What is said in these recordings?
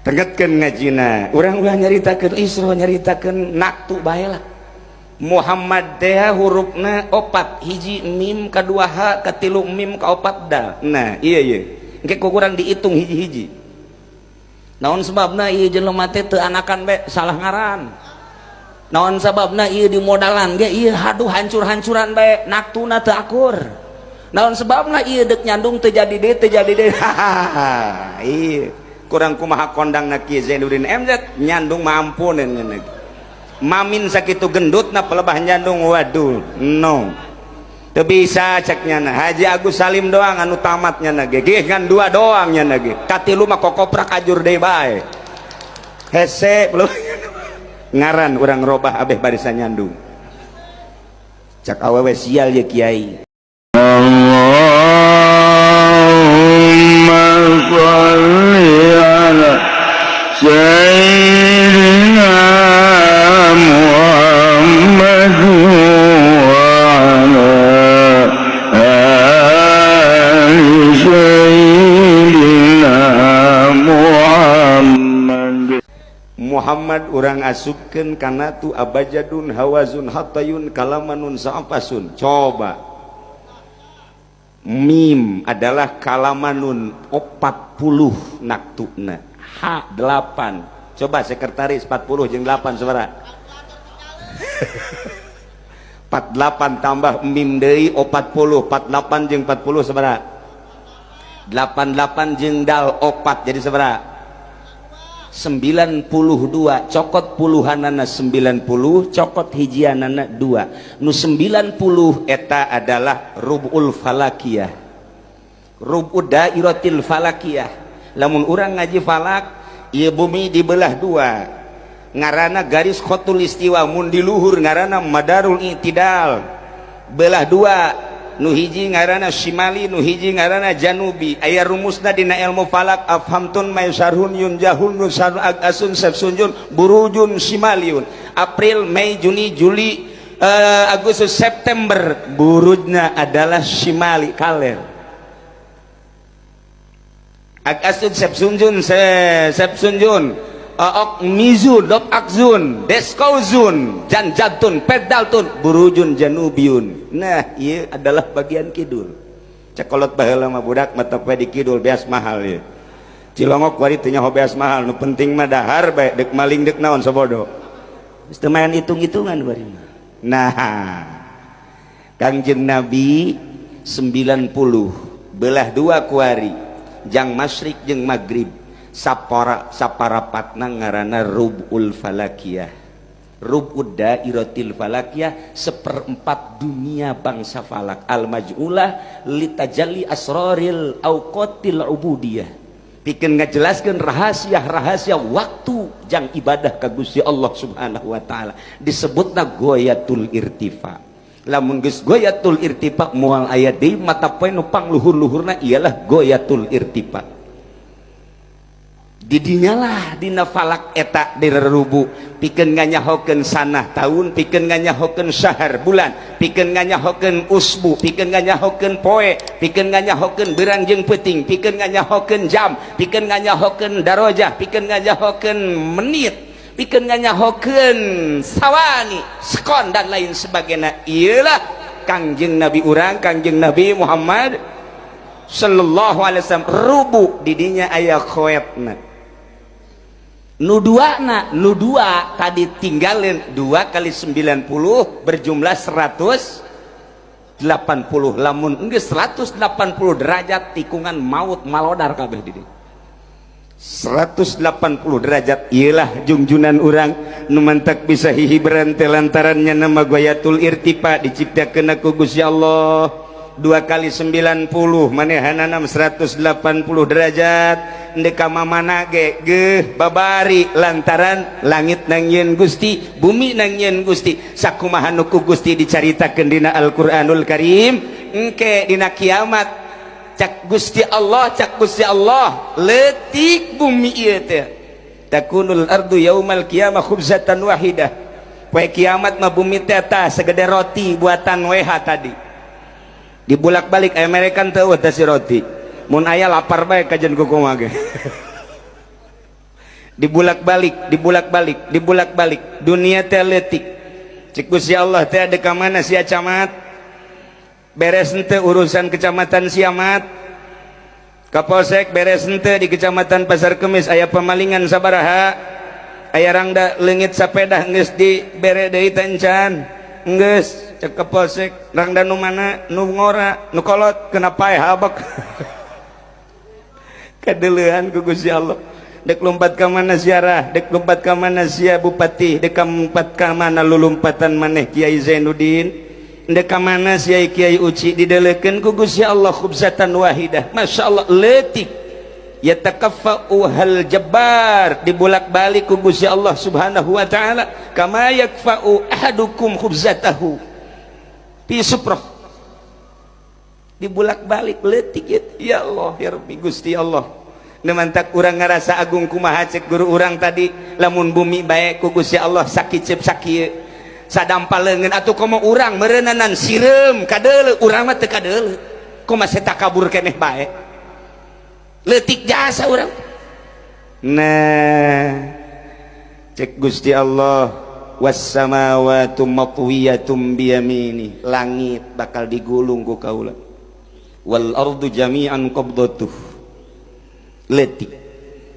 Tenggetkeun ngajina urang, ulah nyaritakeun Isra, nyaritakeun naktu bae lah. Muhammad teh hurufna opat: hiji mim, kadua h, katilu mim, kaopat dal. Nah, iya iya, engke ku kurang dihitung hiji-hiji. Naon sebabna ieu jelema teh teu anakan be salah ngaran? Naon sababna ieu di modalan ge ieu haduh hancur-hancuran bae, naktuna teu akur? Naon sebabna ieu dek nyandung teu jadi deui, teu jadi deui? Iya, kurang kumaha kondang na Kiai Zainuddin MZ nyandung mah ampunin mamin sakitu gendut na pelebah nyandung. Waduh, no, teu bisa cek nyana. Haji Agus Salim doang anu tamat nyana ge ge ngan dua doang nyana ge, katilu mah kokoprak ajur deui bae, hese belum ngaran urang robah abeh barisan nyandung. Cak awewe, sial ya kiai. اللهم صل على سيدنا محمد وعلى آل سيدنا محمد. Muhammad urang asupkeun kana tu abajadun, hawazun, hatayun, kalamanun, sa'afasun. Coba, mim adalah kalamanun 40 naktuna, H 8. Coba sekretaris, 40 jeung 8 sabaraha? 48 tambah mim deui 40. 48 jeung 40 sabaraha? 88 jeung dal 4, jadi sabaraha? 92. Cokot puluhanana 90, cokot hijianana 2. Nu 90 eta adalah rubul falakiyah, rubu dairatil falakiyah. Lamun urang ngaji falak, ieu bumi dibelah dua, ngarana garis khatulistiwa. Mun di luhur ngarana madarul i'tidal. Belah dua, nu hiji ngaranna Shimali, nu hiji ngaranna Janubi. Aya rumusna dina ilmu falak: afhamtun, maisarhun, yunjahun, nusarun, agasun, sefsunjun, burujun shimaliun. April, Mei, Juni, Juli, Agustus, September, burujna adalah Shimali, kaler. Agasun, sepsunjun, sepsunjun, ok mizun, dop akzun, deskauzun, janjatun, pedaltun, burujun janubiun. Nah, iya adalah bagian kidul. Cekolot baheula mah budak mata poe di kidul beas mahal ya. Cilongok wari teu nyaho beas mahal, nu penting mah dahar bae, dek maling dek naon sobodo. Geus teu main hitung-hitungan bari mah. Nah, Kangjeng Nabi 90 belah dua kuari, jang masyrik jeung maghrib, sapara saparapatna ngaranna rubul falakiyah, rubud dairatil falakiyah, seperempat dunia bangsa falak, al maj'ulah litajalli asraril awqatil ubudiyah, pikeun ngajelaskeun rahasia-rahasia waktu jang ibadah ka Gusti Allah Subhanahu wa taala, disebutna goyatul irtifa. Lamun geus goyatul irtifa, moal aya deui mata poe nu pangluhur-luhurna ialah goyatul irtifa. Didinyalah dina falak eta direrubu pikeun nganyahokeun sanah tahun, pikeun nganyahokeun syahar bulan, pikeun nganyahokeun usbu, pikeun nganyahokeun poe, pikeun nganyahokeun berang jeung peuting, pikeun nganyahokeun jam, pikeun nganyahokeun darajah, pikeun nganyahokeun menit, pikeun nganyahokeun sawani, sekon, dan lain sebagainya. Iyalah Kangjeng Nabi urang, Kangjeng Nabi Muhammad sallallahu alaihi wasallam. Rubu didinya aya khoetna nu dua. Na nu dua tadi tinggalin 2 kali 90 berjumlah 180. Lamun geus 180 derajat tikungan, maut malodar kabeh di 180 derajat. Iyalah jungjunan urang nu mantak bisa hihiberan teh lantarannya nama goyatul irtifa diciptakeun ku Gusti Allah. 2 kali 90 manehanana 180 derajat, ndek ka mana ge geuh babari, lantaran langit nangieun Gusti, bumi nangieun Gusti. Sakumaha nu ku Gusti dicaritakeun dina Al-Qur'anul Karim, engke dina kiamat cak Gusti Allah, cak Gusti Allah, leutik bumi ieu teh. Takunul ardu yaumal qiyamah khubzatan wahidah. Poe kiamat mah bumi teh tah segede roti buatan WH tadi dibulak-balik. Amerikan teu teh si roti, mun aya lapar bae kajen kukumaha ge. Dibulak-balik, dibulak-balik, dibulak-balik. Dunia teh leutik. Cek Gusti Allah teh, ada ka mana sia, camat? Beres henteu urusan kecamatan sia, mat? Kapolsek, beres henteu di Kecamatan Pasar Kemis? Aya pemalingan sabaraha? Aya rangda leungit sapeda, geus dibere deui teh encan? Geus, cek Kapolsek. Rangda nu mana? Nu ngora, nu kolot, kenapa habak kadeleuhan ku Gusti Allah. Dek lompat ka mana ziarah? Dek lompat ka mana sia, bupati? Dek lompat ka mana lulumpatan maneh, Kiai Zainuddin? Dek ka mana sia, Kiai Uci? Dideleukeun ku Gusti Allah khubzatan wahidah. Masya Allah, leutik. Yatakaffa'u hal jabbar, dibulak-balik ku Gusti Allah Subhanahu wa taala, kama yakfa'u ahadukum khubzatahu fi sufrah. Dibulak-balik leutik ya Allah ya Rabbi. Gusti Allah mantak urang ngarasa agung kumaha? Cek guru urang tadi, lamun bumi bae ku Gusti Allah sakicep sakieu sadampal leungeun, atuh komo urang meureunnan sireum kadeuleu. Urang mah teu kadeuleu, kumaha takabur keneh bae? Leutik jasa urang. Nah, cek Gusti Allah, was samawatu matwiyatum biyamini, langit bakal digulung ku kaula, wal ardu jami'an qabdatuh. Letik.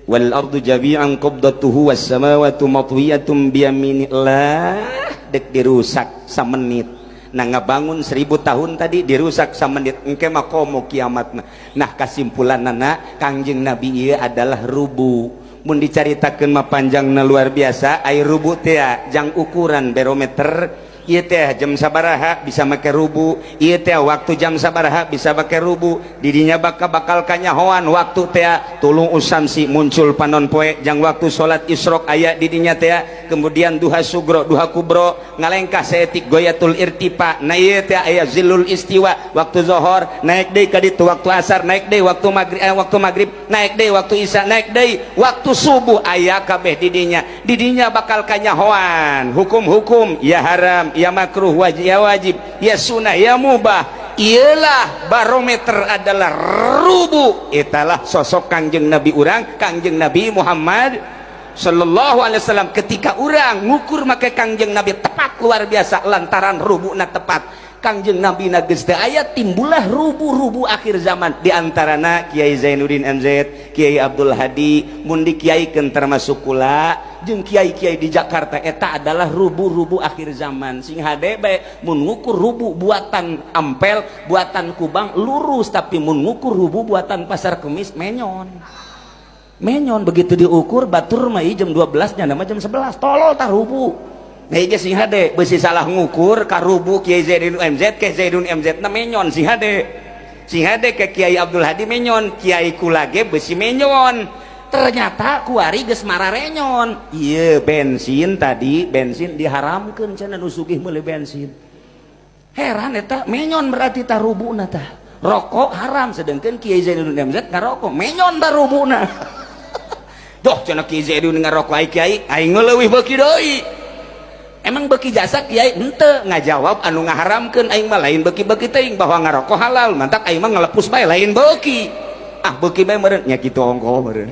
Wal ardu jami'an qabdatuhu was samawati matwiyatum biyamini. Lah, dek dirusak samenit. Nah, ngabangun 1000 tahun tadi dirusak samenit, engke mah komo kiamat. Nah, kesimpulanana, Kangjeng Nabi ieu adalah rubu. Mun dicaritakeun mah panjangna luar biasa. Ai rubu teh jang ukuran barometer. Ieu teh jam sabaraha bisa make rubu, ieu teh waktu jam sabaraha bisa make rubu. Didinya bakal bakal kanyahoan waktu teh tulu'us syamsi, muncul panon poe, jang waktu salat isyrok aya didinya teh. Kemudian duha sugro, duha kubro, ngalengkah saeutik goyatul irtifa. Nah, ieu teh aya zillul istiwa, waktu zohor naik deui ka ditu, waktu asar naik deui, waktu maghrib, waktu maghrib naik deui, waktu isya naik deui, waktu subuh aya kabeh didinya. Didinya bakal kanyahoan hukum-hukum, ya haram, ya makruh, wajib, ya wajib, ya sunnah, ya mubah. Ialah barometer adalah rubu. Italah sosok Kangjeng Nabi urang, Kangjeng Nabi Muhammad Sallallahu Alaihi Wasallam. Ketika urang ngukur make Kangjeng Nabi tepat luar biasa, lantaran rubuna tepat. Kangjeng Nabi na geus teu aya, timbullah rubu-rubu akhir zaman, di antarana Kiai Zainuddin MZ, Kiai Abdul Hadi, mun dikiaikeun termasuk kula jeung kiai-kiai di Jakarta. Eta adalah rubu-rubu akhir zaman. Sing hade bae, mun ngukur rubu buatan Ampel, buatan Kubang lurus, tapi mun ngukur rubu buatan Pasar Kemis menyon menyon. Begitu diukur batur mah jam 12 nya nama jam 11. Tolol tah rubu. Nah, ieu sing hade beusi salah ngukur ka rubu Kiai Zainuddin MZ, Kiai Zainuddin MZ na menyon. Sing hade, sing hade ke Kiai Abdul Hadi menyon, Kiai kula ge beusi menyon. Ternyata kuari geus mararenyon. Ieu bensin tadi, bensin diharamkeun cenah, nu sugih meuli bensin. Heran eta, menyon berarti tah rubuna tah. Rokok haram, sedangkan Kiai Zainuddin MZ ngarokok, menyon tah rubuna. Doh, cenah Kiai Zainuddin ngarokok, ai kiai aing leuwih beuki deui. Emang beuki jasa kiai? Henteu, ngajawab anu ngaharamkeun. Aing mah lain beuki-beuki teuing, bahwa ngarokok halal, mantak aing mah ngalepus bae, lain beuki. Ah, beuki bae meureun nya kitu ongkoh meureun.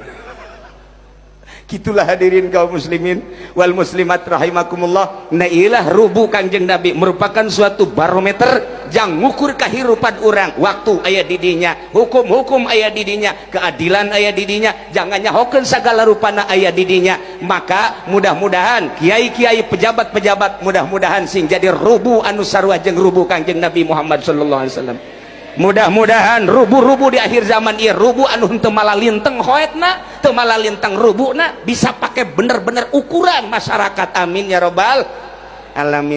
Gitulah, hadirin kaum muslimin wal muslimat rahimakumullah. Nah, ilah rubu Kanjeng Nabi merupakan suatu barometer jang ngukur kehidupan orang. Waktu aya didinya, hukum-hukum aya didinya, keadilan aya didinya, jangan nyahokeun segala rupana aya didinya. Maka mudah-mudahan kiai-kiai, pejabat-pejabat, mudah-mudahan sing jadi rubu anu sarua jeung rubu Kanjeng Nabi Muhammad sallallahu alaihi wasallam. Mudah-mudahan rubu-rubu di akhir zaman ieu rubu anu henteu malalinteng hoetna, teu malalinteng rubuna, bisa pakai bener-bener ukuran masyarakat. Amin ya robbal alamin.